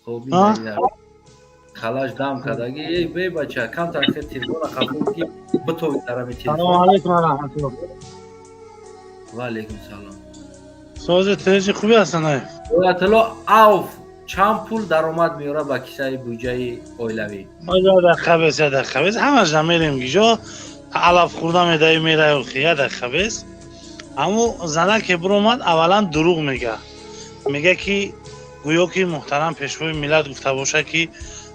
Хоб, калаш дам кардаги. Эй, бе бача, камтар телефона қабул ки, битови дарами телефон. Салом алейкум ва раҳматуллоҳ. Ва алейкум салом. Сози, тинчи, хуби ҳастан? Оятулло, авф чанд пул даромад меёрад ба кисаи буҷаи оилавӣ? Дақиқа бес, я дақиқа бес, ҳамаш намерем гиҷо, алаф хӯрда медаи мераю. Я дақиқа бес. Аммо зана ке биромад, аввалан дурӯғ мега, мега ки гӯё ки муҳтарам пешвои миллат гуфта бошад, ки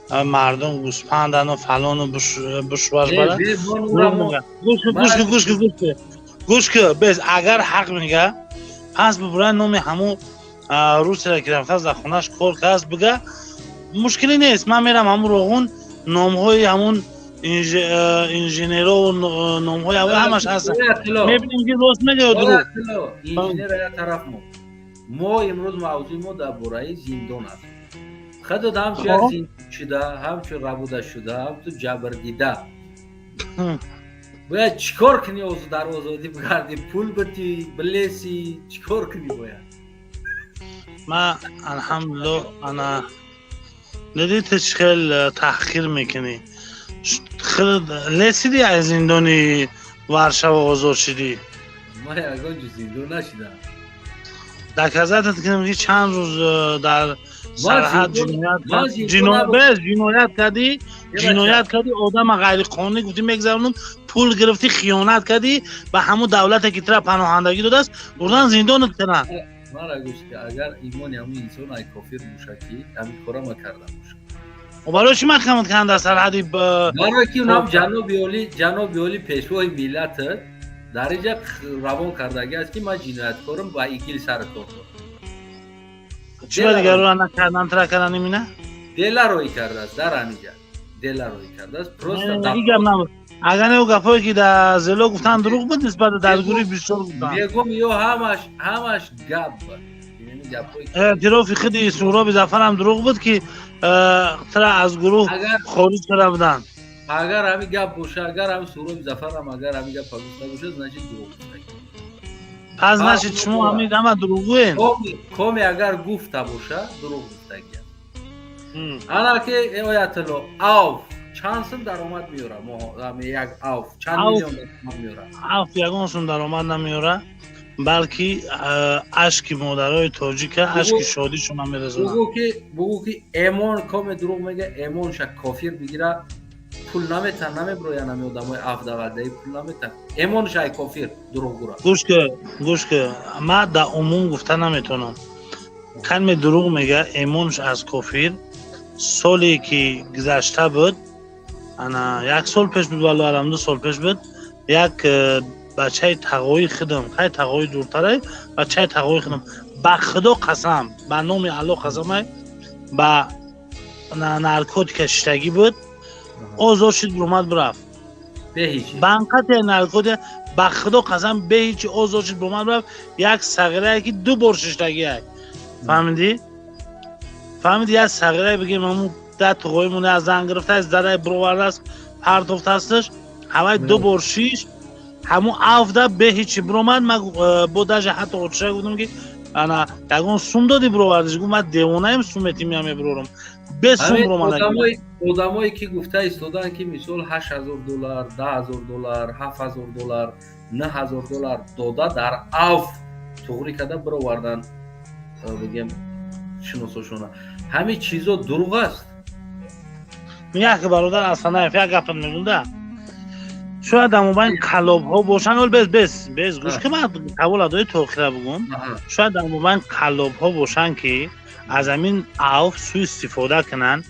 мардум гӯспандану фалону бушваш бара. Гӯш, гӯш, гӯш, гӯш ки бес, агар ҳақ мега, пас бибурай номи ҳамун русера ки рафтааст, дар хонаш кор кардааст, бига, мушкиле нест. Ман мерам ҳамун Роғун, номҳои ҳамун инженерову номҳои ҳамаш ҳаст, мебинем ки рост мега ё дурӯғ. Инженера як тараф, мо имрӯз мавзӯи мо дар бораи зиндон аст. Худот ҳамчун як зиндон шуда, ҳамчун рабуда шуда, ҳамчун ҷабрдида бояд чӣ кор кунӣ? Дар озодӣ бигардӣ, пул битӣ, билеси, чӣ кор кунӣ бояд? Ма, алҳамдулилло, ана дидӣ, ту чӣ хел таҳқир мекунӣ. Лесидӣ, аз зиндони Варшава озод шидӣ. Ма ягон ҷо зиндон нашидам. Доказать кунем, ки чанд рӯз дар сарҳад ҷиноят кардӣ, ҷиноят кардӣ, одама ғайриқонунӣ гуфтӣ мегзаронум, пул гирифтӣ, хиёнат кардӣ ба ҳамун давлате ки тура паноҳандагӣ додааст, бурдан зиндонат карданд. Мара гӯш ки, агар имони ҳамун инсон ай кофир боша, ки ҳамин кора ма карда боша. Барои чӣ маҳкамат карданд дар сарҳади? Барои ки унам ҷаноби олӣ, ҷаноби олӣ, пешвои миллат дар инҷа равон кардагӣ аст, ки ман ҷинояткорам, ба ИГИЛ сари кор дорам. Чӣ ба дигарро накардан, тра кардан имина? Дела рӯй кардааст, дар ҳамиҷа дела рӯй кардааст просто. Гап набуд. Агар не, гапҳое ки дар зело гуфтан, дурӯғ буд, нисбат дар гурӯҳи бисёр гуфтан. Мегум, ё ҳамаш, ҳамаш гап. Эътирофи худи Суҳроби Зафарам дурӯғ буд, ки тра аз гурӯҳ хориҷ карда буданд. Агар ҳамин гап боша, агар ҳамин Суҳроби Зафарам агар ҳамин гап гуфта боша, значит, дурӯғ гуфта. Пас, значит, шумо ҳамин ҳама дурӯғгӯен. Коме агар гуфта боша, дурӯғ гуфтагӣ аст. Ана ки, оятулло, авф чанд сум даромад меёра? Як авф чанд миллион даромад меёра? Авф ягон сум даромад намеёра, балки ашки модарои тоҷика, ашки шодишона мерезонад. Бугӯ ки эмон коме дурӯғ мега, эмонша кофир бигира, пул наметан, намеброян. Ами одамои аф давардаи пул наметан, эмонша ай кофир дурӯғгӯра. Гӯш ки, гӯш ки, ма дар умум гуфта наметавонам. Каме дурӯғ мега, эмонш аз кофир. Соле ки гузашта буд, ана як сол пеш буд, валло алам, 2 сол пеш буд, як бачаи тағои худам, хай, тағои дуртарай, бачаи тағои худам, ба Худо қасам, ба номи Алло қасамай, ба наркотика шиштагӣ буд, озод шуд, буромад, бирафт. Банқате наркотика, ба Худо қасам, беҳичи озод шуд, буромад, бирафт. Як сағирае ки ду бор шиштагиай, фаҳмидӣ? Фаҳмиди? Як сағирае, бигем, ҳамун да туғоимон аз зан гирифтааст, задай бировардааст, партофтаасташ, ҳавай ду бор шиш, ҳамун афда беҳичи биромад. Ма бо даже ҳатто отиша гуфтам, ки ана ягон сум додӣ, бировардиш? Гуфт: «Ман девонаем, суметим я мебирорам?» Бе сум биромада. Одамое ки гуфта истоданд, ки мисол 8000 доллар, 10 000 доллар, 7000 доллар, 9000 доллар дода, дар аф туғрӣ карда бировардан, бигем, шиносошона, ҳамин чизо дурӯғ аст? Як бародар Асанаев, як гапат мегӯнда, шояд дар мобайни қаллобҳо бошанд. Ол бес, бес, бес, гӯш ки, ман савола дои то охира бугум. Шояд дар мобайни қаллобҳо бошанд, ки аз ҳамин авф суистифода кунанд.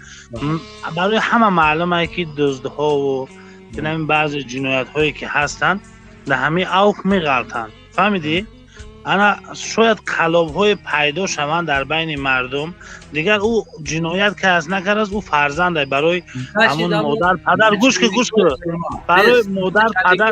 Барои ҳама маълумае, ки дуздҳову ҳамин баъзе ҷиноятҳое ки ҳастанд, дар ҳамин авф меғалтанд, фаҳмидӣ? Ана шояд қаллобҳое пайдо шаванд дар байни мардум. Дигар ӯ ҷиноят ки аст, накардааст, ӯ фарзанда барои ҳамун модар падар, гӯш ки, гӯш ки, барои модар падар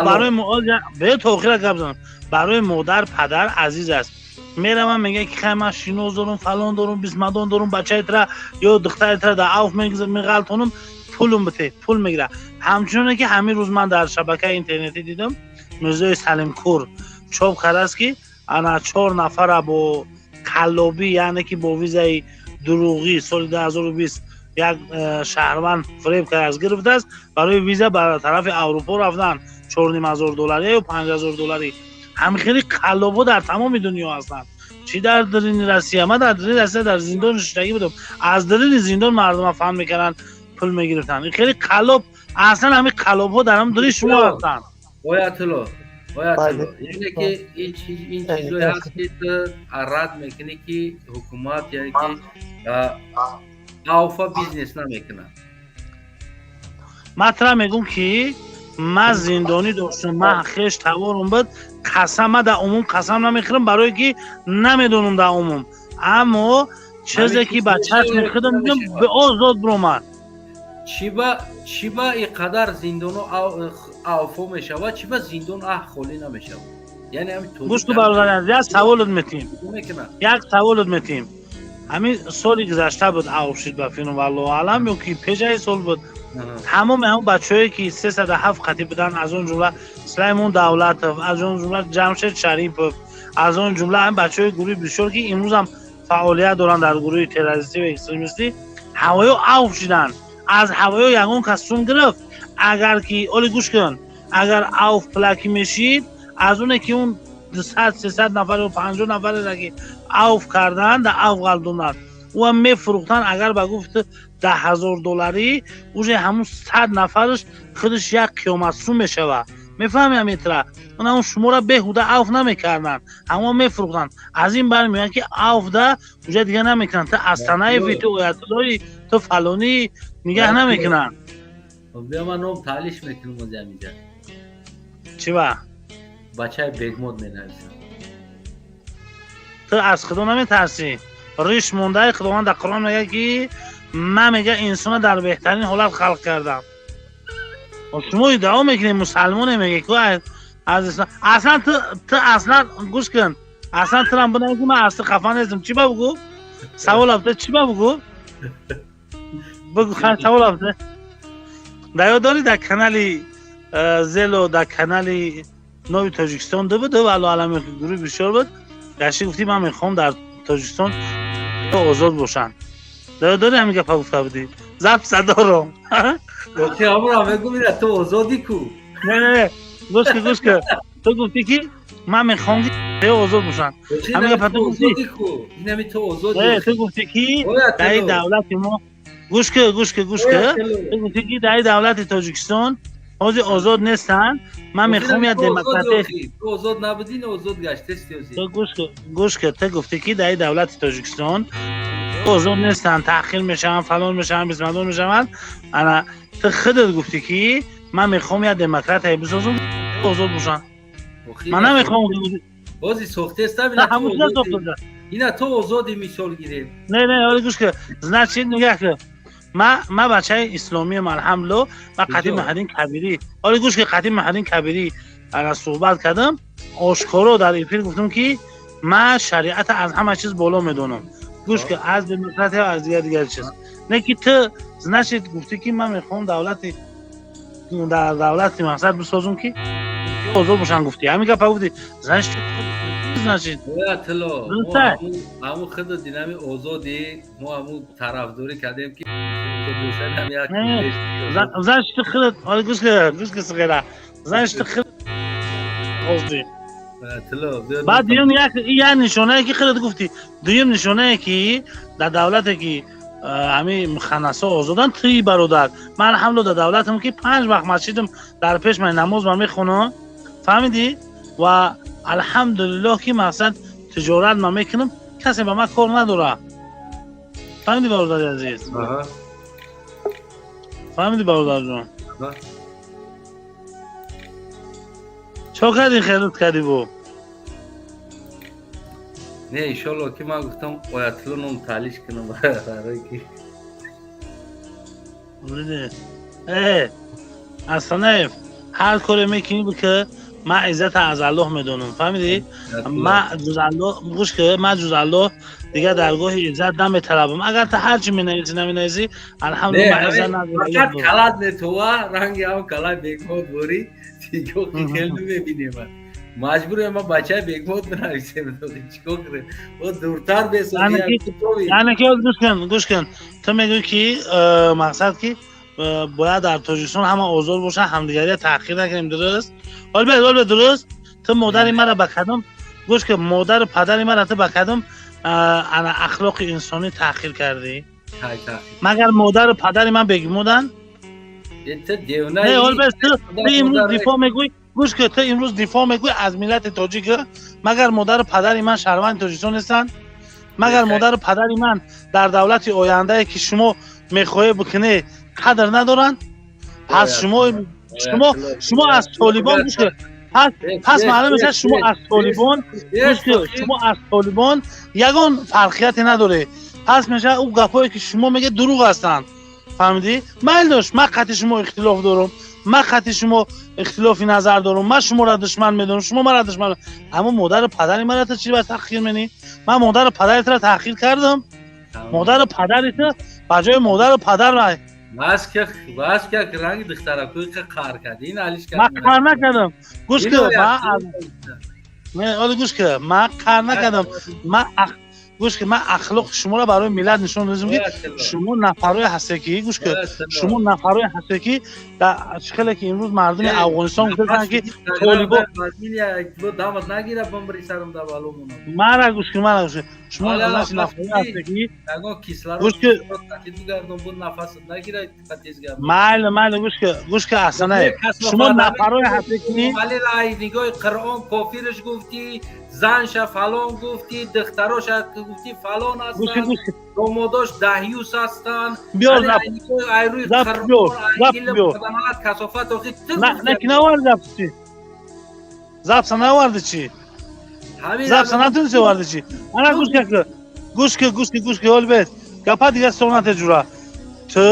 барои бе то охира гап занам, барои модар падар азиз аст. Меравам, мега ки хай, ман шинос дорум, фалон дорум, бисмадон дорум, бачаи тра ё духтари тра дар авф меғалтонум, пулум бите. Пул мегира. Ҳамчуноне ки ҳамин рӯз ман дар шабакаи интернетӣ дидам, Мирзои Салимкур чоп кардааст, ки ана чор нафара бо Қаллобӣ, яъне ки бо визаи дурӯғӣ соли 2020 як шаҳрванд фиреб кард, гирифтааст барои виза ба тарафи Аврупо рафтан, 4500 долларӣ ё 5000 долларӣ. Ҳамин хели қаллобҳо дар тамоми дунё ҳастанд, чӣ дар дарини Россия. Ман дар дарини Россия дар зиндон шиштагӣ будам, аз дарини зиндон мардума фан мекарданд, пул мегирифтанд. Ин хеле қаллоб аслан, ҳамин қаллобҳо дар ҳам дури шумо ҳастанд. Оятулло, Оятулло, яъне ки ин чизое ҳаст, ки ту рад мекунӣ, ки ҳукумат, яъне ки авфа бизнес намекунад? Ман тра мегӯм, ки ман зиндонӣ доштам, ман хеш таворум буд. Қасам, ман дар умум қасам намехӯрам, барое ки намедонам дар умум, аммо чизе ки ба чашми худам дидам, ба озод биромад. Чӣ ба ин қадар зиндоно авфо мешавад? Чӣ ба зиндон аҳ холӣ намешавад? Яъне ҳамин Гӯш ку, бародар, як саволот метиҳем. Мекунад. Як саволот метиҳем. Ҳамин соли гузашта буд, авф шид, ба филм, валлоҳу аълам, ё ки пешаи сол буд. Тамоми ҳамон бачаҳое ки 307 қатӣ буданд, аз он ҷумла Сулаймон Давлатов, аз он ҷумла Ҷамшед Шарипов, аз он ҷумла ҳамин бачаҳои гурӯҳи бисёр, ки имрӯзам фаъолият доранд дар гурӯҳи террористӣ ва экстремистӣ, ҳавоё авф шиданд. Аз ҳавоё ягон кас сум гирифт? Агар ки оли гӯш кун, агар авф пулакӣ мешид, аз оне ки он 200, 300 нафар ё 50 нафареро ки авф карданд, дар авф ғалдонанд, ӯам мефурӯхтанд. Агар ба гуфт 10 000 долларӣ, уже ҳамун 100 нафараш худаш як қиёматсум мешавад. Мефаҳми ҳамитра? Ҳамун шуморо беҳуда авф намекарданд, ҳамон мефурӯхтанд. Аз ин бармеояд, ки авфда уже дига намекунанд. Ту Астанаеви, ту Оятуллои, ту фалонӣ нигаҳ намекунанд. Биё, ман ном таълиш мекунам ози ҳаминҷа. Чӣ ба? Бачаи бегмод менависам. Ту аз Худо наметарсӣ? Риш мондаи. Худованд дар Қуръон мегӯяд, ки ман, мега, инсона дар беҳтарин ҳолат халқ кардам. Шумо иддао мекунед мусалмоне, меге ку аз аслан ту аслан, гӯш кун, аслан турам бинавӣ, ки ман аз ту хафа нестам. Чӣ ба бугӯ? Савол афта, чӣ ба бугӯ? Бугӯ, савол афта. Дар ёд дорӣ, дар канали Зело, дар канали Нови Тоҷикистон ду буд, валло алам, гурӯҳи бисёр буд, гашти гуфтӣ, ман мехоҳам дар Тоҷикистон озод бошанд. Дар ёд дорӣ, ҳамин гапа гуфта будӣ? Записа дорам. Мегум, ту озодӣ ку. Не, не, гӯш ку, гӯш ку. Ту гуфтӣ, ки ман мехоҳам, ки озод бошанд. Ҳамин гапа ту гуфтӣ. Ту гуфтӣ, ки дар давлати мо, гӯш ку, гӯш ку, гӯш ку, ту гуфтӣ, ки дар давлати Тоҷикистон ҳозир озод нестанд, ман мехоҳам як демократия. Озод набудӣ, озод гаштести. Гӯш ку, гӯш ку, ту гуфтӣ, ки дар давлати Тоҷикистон озод нестанд, таъхир мешаванд, фалон мешаванд, бисмадон мешаванд. Ана ту худат гуфтӣ, ки ман мехоҳам як демократия бисозам, озод бошанд. Ман намехоҳам. Бози сохтеста. Ина ту озоди, мисол гирем. Не, не, оли гӯш ку, значит, нигаҳ ку, ма бачаи исломиям, алҳамдулилло. Ма қатӣ Маҳаддин Кабирӣ, оли гӯш ки, қатӣ Маҳаддин Кабирӣ ана суҳбат кардам, ошкоро дар эфир гуфтам, ки ман шариата аз ҳама чиз боло медонам. Гӯш ки, аз демократия, аз дигар дигар чиз не. Ки ту, значит, гуфтӣ, ки ман мехоҳам давлати, дар давлати мақсад бисозум, ки озод бошанд, гуфтӣ, ҳамин гапа гуфтӣ. Значит, Тило, ҳамун худу динами озодӣ, мо ҳамун тарафдорӣ кардем, ки Значит, ту худат, гӯш ки, гӯш ки, сиғера, значит, ту худ озодӣ. Баъд дуюм, як нишонае, ки худат гуфтӣ, дуюм нишонае, ки дар давлате, ки ҳамин муханнасо озоданд, туи бародар, ман алҳамдулилла дар давлатам, ки панҷ вақт масҷидам дар пеш, ман намоз ман мехонам, фаҳмидӣ? Ва алҳамдулиллоҳ, ки мақсад тиҷорат ман мекунам, касе ба ман кор надорад. Фаҳмидӣ, бародари азиз? Фаҳмидӣ, бародарҷон? Чо кардӣ, хелут кардӣ бо? Не, иншолло, ки ман гуфтам, Оятулло ном таълиш кунам, барои ки Асанаев, ҳар коре мекунӣ, ки ман иззата аз Аллоҳ медонам, фаҳмидӣ? Ман ҷуз Аллоҳ, гӯш ки, ман ҷуз Аллоҳ дигар даргоҳи иззат наметалабам. Агар та ҳарчи менависӣ, наменависӣ, алҳамдулилла, ман иззат. Фақат калат метова, ранги ҳам калат бекод борӣ, хел мебинем. Маҷбурем, ма бачаи бегмот бинависем, чикор кунем, о дуртар. Яъне ки гӯш кун, гӯш кун, ту мегӯӣ, ки мақсад, ки бояд дар Тоҷикистон ҳама озод бошанд, ҳамдигария таҳқир накунем, дуруст? Олбе, дуруст. Ту модари мара ба кадом, гӯш кун, модару падари мара ту ба кадом ана ахлоқи инсонӣ таҳқир кардӣ? Магар модару падари ман бегмоданд? Не, олбе, ту имрӯз дифоъ мегӯӣ, гӯш кун, ту имрӯз дифоъ мегӯӣ аз миллати тоҷик. Магар модару падари ман шаҳрванди Тоҷикистон нестанд? Магар модару падари ман дар давлати ояндае, ки шумо мехоҳед бикунед, қадр надоранд? Пас шумо аз Толибон, гӯш кун, пас маълум мешавад, шумо аз Толибон, гӯш кун, шумо аз Толибон ягон фарқияте надоред. Пас мешавад, ӯ гапҳое, ки шумо мегӯед, дурӯғ ҳастанд. Фаҳмидӣ? Майл дошт, ман қати шумо ихтилоф дорам, ман қати шумо ихтилофи назар дорам, ман шуморо душман медонам, шумо мара душман, аммо модару падари мара ту чӣ ба таҳқир менӣ? Ман модару падари туро таҳқир кардам? Модару падари ту ба ҷои модару падар. Бас ка, ранги духтаракои қаҳр кард ин алиш. Ман қаҳр накардам, гӯш кун, оли, гӯш кун, ман қаҳр накардам. Ман, гӯш кун, ман ахлоқи шуморо барои миллат нишон додам, ки шумо нафарое ҳастед, ки, гӯш кун, шумо нафарое ҳастед, ки чӣ хеле ки имрӯз мардуми Афғонистон гуфтанд, ки Толибон мара, гӯш кун, мара, гӯш кун, шумо нафарое ҳастед, ки, гӯш кун, майли, майли, гӯш кун, гӯш кун, Аҳсанаев, шумо нафарое ҳастед, ки Нигоҳи Қуръон кофирш гуфтӣ, занша фалон гуфтӣ, духтароша гуфтӣ фалон ҳастанд, домодош даҳюс ҳастанд. Айрӯи касофат. Наварди запси, запса наварди, чӣ запса натунисти оварди, чӣ? Ана, гӯш кун, гӯш кун, гӯш кун, гӯш кун, ҳолбет гапа дига сонате ҷура. Ту,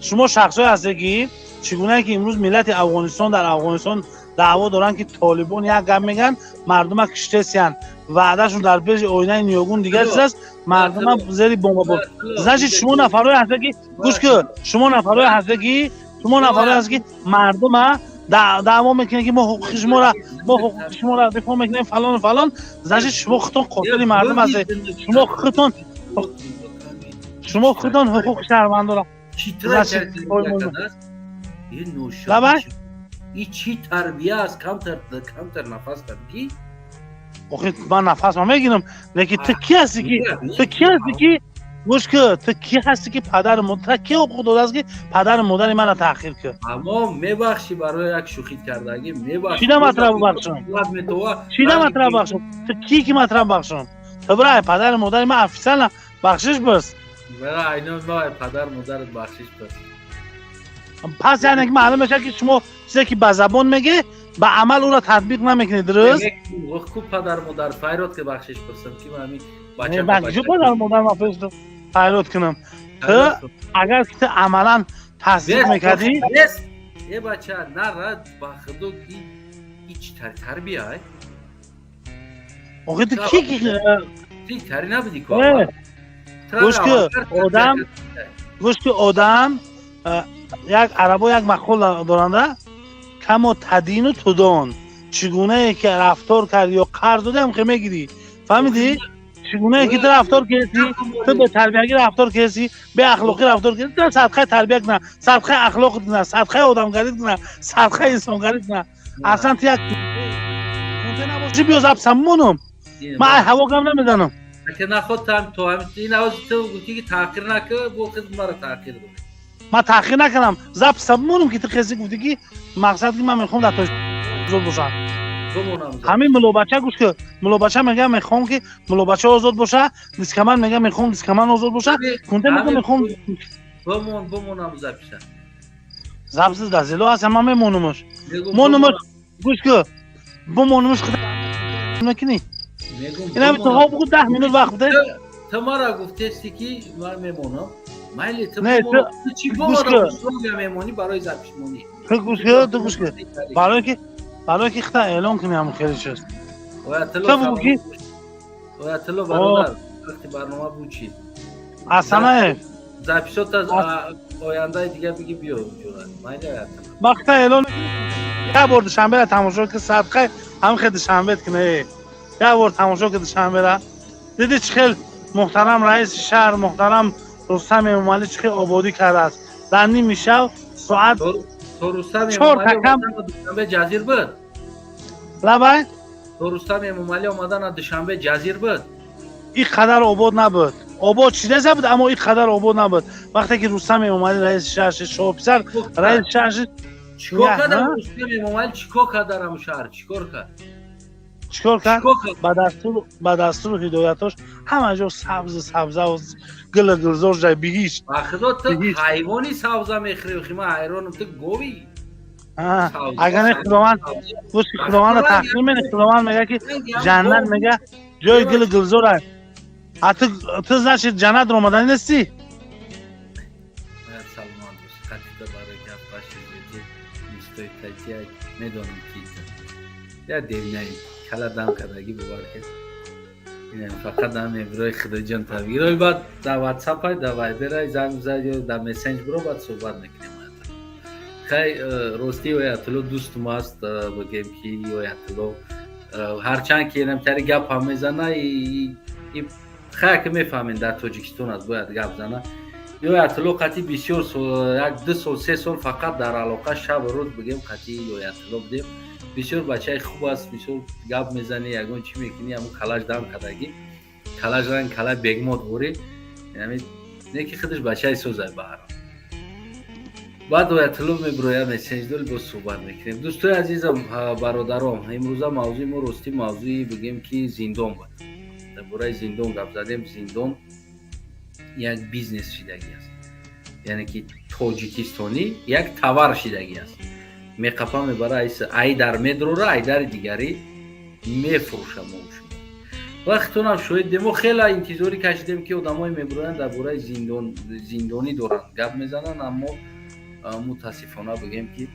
шумо шахсое ҳастед, ки чӣ гунае ки имрӯз миллати Афғонистон дар Афғонистон даъво доранд, ки Толибон як гап мегӯянд, мардума киштесиянд, ваъдашон дар пеши оинаи ниёгун дигар чиз аст, мардума зери бомба буд. Значит, шумо нафарое ҳастед, ки, гӯш кун, шумо нафарое ҳастед, ки, шумо нафарое ҳастед, ки мардума даъво мекунед, ки мо ҳуқуқи шуморо, мо ҳуқуқи шуморо дифоъ мекунем, фалону фалон. Значит, шумо худтон қотили мардум ҳастед, шумо худтон, шумо худтон ҳуқуқи шаҳрвандонро лабай. И чӣ тарбия аст? Камтар, камтар нафас кардгӣ. Охи, ман нафас ма мегирам, лекин ту ки ҳастӣ, ки, ту ки ҳастӣ, ки, гӯш ку, ту ки ҳастӣ, ки падару модар, ки ҳуқуқ додааст, ки падару модари маро таҳқир кун? Аммо мебахшӣ, барои як шӯхит кардагӣ мебахшӣ. Чида матра бубахшам? Чида матра бахшам? Ту ки, ки матра бахшам? Ту бирай падару модари ман официально бахшиш бирс. Падару модарат бахшиш бирс. Пас яъне ки маълум мешавад, ки шумо чизе, ки ба забон мегӣ, ба амал ӯро татбиқ намекунед, дуруст? Ку падару модар файрод ки бахшиш пурсам, ки ман бача падару модар ма файрод кунам? Ту агар ки ту амалан тасдиқ мекардӣ. Э, бача, нара, ба худо, ҳеч тарбия. Охи, ту ки? Ки тари набуди? Гӯш ку, одам, гӯш ку, одам, як арабо як мақол доранда: كما تدين تدان. Чӣ гунае ки рафтор карди ё қарз доди, ҳам хе мегирӣ, фаҳмидӣ? Чӣ гунае ки ту рафтор кардӣ, ту бетарбиягӣ рафтор кардӣ, беахлоқӣ рафтор кардӣ, ту садқаи тарбия куна, садқаи ахлоқ куна, садқаи одамгарӣ куна, садқаи инсонгарӣ куна. Аслан ту як набошӣ, биё, запса монум, ман ай ҳаво гап намезанам. Наход, то ин ту гуфтӣ, ки таъхир накӣ, бо хид мара таъхир дод. Ман таъхир накардам, запса монум, ки ту хеси гуфтӣ, ки мақсад, ки ман мехоҳам дар озод бошам. Ҳамин мулобача, гӯш ки, мулобача мега, мехоҳам, ки мулобача озод боша, дискаман мега, мехоҳам дискаман озод боша, кунте мега, мехоҳам. Бимон, бимонам записа. Запис дар зело ҳаст, ман мемонумаш, монумаш, гӯш ки, бимонумаш, мекунӣ инами ту ҳо бугу, 10 минут вақт буде. Ту мара гуфтести, ки ман мемонам, майли, ту чӣ мемонӣ барои записмонӣ? Ту гӯш ки, ту гӯш ки, барои ки хита эълон кунӣ, ҳамн хеле чиз. Ту бугу, ки Оятулло бародар, вақти барнома буд, чӣ? Асанаев. Записот аз ояндаи дига биги, биё, майли. Вақта эълон, як бор Душанбера тамошо ки, садқаи. Ҳам хел Душанбет кина, як бор тамошо ки Душанбера. Диди, чӣ хел муҳтарам раиси шаҳр, муҳтарам Рустам Эмомалӣ, чӣ хел ободӣ кардааст. Дар ними шав соат 4 такам. Душанбе ҷазир буд. Лабай. То Рустам Эмомалӣ омадана Душанбе ҷазир буд. Ин қадар обод набуд. Обод шидаса буд, аммо ин қадар обод набуд. Вақте ки Рустам Эмомалӣ раиси шаҳр шид, шоҳписар раиси шаҳр шид. Чикор кард Рустам Эмомалӣ? Чикор кард дар ҳамун шаҳр? Чикор кард? Чикор кард? Ба дастуру ҳидоятош ҳама ҷо сабзу сабзаву гулу гулзор ҷай, биҳишт. Ба худо, ту ҳайвони сабза мехӯри. Ман ҳайронам, ту гови. Агар не, Худованд гӯшти Худовандро таҳқир мене. Худованд мега, ки ҷаннат, мега, ҷои гулу гулзор. А ту, значит, ҷаннатро омаданӣ нестӣ. Саломат бош. Қатида барои гапаши не стоит. Медонам, ки я девнаи кала дам кардагӣ, бовар ки фақат ам мебирои. Худоҷон, табгирой. Баъд дар Ватсапай, дар Вайберай занг бизад ё дар мессенҷ биро, баъд суҳбат мекунем. Хай, ростӣ, Оятулло дӯстум аст. Бигем, ки Оятулло ҳарчанд ки намтари гап ҳам мезана, хай, ки мефаҳмем, дар Тоҷикистон аст, бояд гап зана. Оятулло қатъи бисёр, як 2 сол, 3 сол фақат дар алоқа, шабу рӯз, бигем, қатъи Оятулло будем. Бисёр бачаи хуб аст, бисёр гап мезанӣ, ягон чӣ мекунӣ, ҳамун калаш дам кардагӣ, калаш ранг калаи бегмот ворӣ, не ки худаш бачаи созай. Баҳром, баъд Оятулло мебироя, мессенҷдол, боз суҳбат мекунем. Дӯстои азизам, бародаром, имрӯза мавзӯи мо, ростӣ, мавзӯи, бигем, ки зиндон буд. Дар бораи зиндон гап задем. Зиндон як бизнес шидагӣ аст, яъне ки тоҷикистонӣ як товар шидагӣ аст. Меқапа, мебара, айдар медрора, айдари дигарӣ мефурӯша. Мо шумо вақтонам шоҳид. Мо хеле интизорӣ кашидем, ки одамое мебироянд, дар бораи зиндонӣ доранд, гап мезананд, аммо мутаассифона, бигем, ки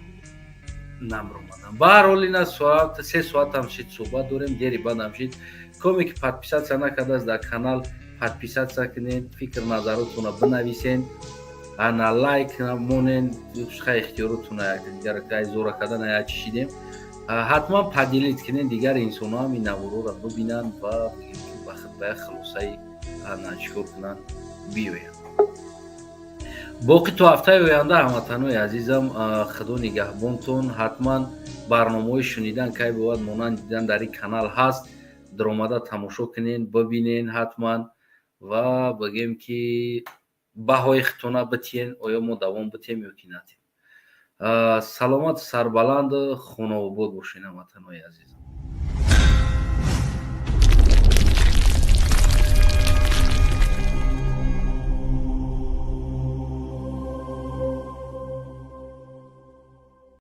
намромадам. Ба ҳар ҳол, ина соат 3 соатам шид, суҳбат дорем, дери бадам шид. Коме ки подписаться накардааст дар канал, подписаться кунед, фикр назаротона бинависен, ана лайк монен, хай, ихтиёротона. Якдигар зора кардан я чӣ шидем. Ҳатман поделить кунен, дигар инсонҳо ҳам ин наворҳоро бибинанд ва бигем, ки ба худ ба як хулосаи ана чикор кунанд, биёянд. Боқӣ то ҳафтаи оянда, ҳамватанои азизам, Худо нигаҳбонтон. Ҳатман барномаҳои шунидан кай бовад, монанд дидан дар ин канал ҳаст, даромада тамошо кунен, бибинен ҳатман ва бигем, ки баҳои худтона битиен, оё мо давом битем ё ки натем. Саломату сарбаланду хонаобод бошед, ҳамватанои азизам.